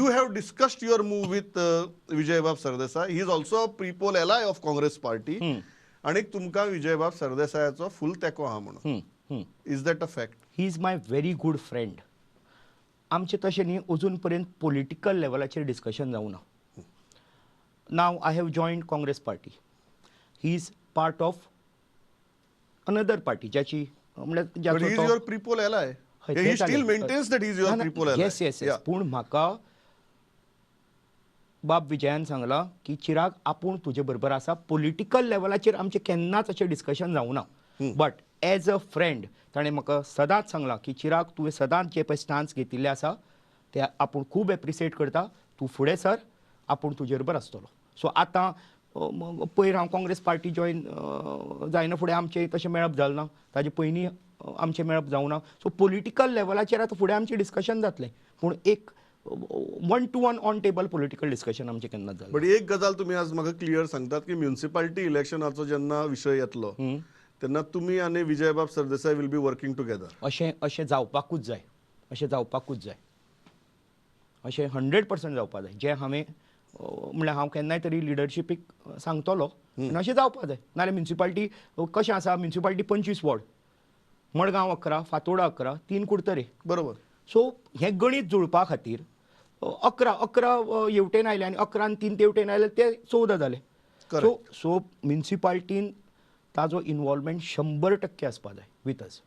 You have discussed your move with Vijaybab Sardesai. He is also a pre-poll ally of Congress party. आणि तुमकां विजयबाब सरदेसायाचो फूल तेंको आहा म्हणून, is that a fact? He is my very good friend. आमचें तशें न्ही, अजून पर्यंत पॉलिटिकल लेवलाचेर डिस्कशन जावना. Now I have joined Congress party, he is part of another party ज्याची म्हणल्यार But ज्याचो he is your pre-poll ally. हय, He तें still जालें. Maintains that he is your pre-poll ally. Yes, पूण म्हाका बाब विजयान सांगलां की चिराग, आपूण तुजे बरोबर आसा. पॉलिटिकल लेवलाचेर आमचें केन्नाच अशें डिस्कशन जावना, बट एज अ फ्रेंड ताणें म्हाका सदांच सांगलां की चिराग, तुवें सदांच जे पळय स्टान्स घेतिल्ले आसा ते आपूण खूब एप्रिसिएट करता. तूं फुडें सर, आपूण तुजे बरोबर आसतलो. सो आतां पयर हांव काँग्रेस पार्टी जॉयन जायना फुडें आमचें तशें मेळप जालें ना. ताजे पयलीं आमचें मेळप जावना. सो पॉलिटिकल लेवलाचेर आतां फुडें आमचें डिस्कशन जातलें, पूण एक one to one on table political discussion आमचें केन्नाच जालें. बट एक गजाल तुमी आज म्हाका क्लियर सांगतात की म्युनिसिपालिटी इलेक्शनाचो जेन्ना विशय येतलो तेन्ना तुमी आनी विजयबाब Sardesai will be working together. अशें जावपाकूच जाय, अशें जावपाकूच जाय, अशें 100% जावपा जाय. जें हांवें म्हणल्यार हांव केन्नाय तरी लिडरशिपीक सांगतलो आनी अशें जावपा जाय. नाल्यार म्युनिसिपालिटी कशें आसा, municipality 25 ward, Madgaon 11, Fatorda 11, 3 Kudtari. So हें गणीत जुळपा खातीर 11 11 हेवटेन आयले आनी 11 आनी 3 तेवटेन आयले, ते 14 जाले. सो सो म्युनिसिपालिटीन ताजो इनवॉल्वमेंट 100% आसपा जाय विथ अस.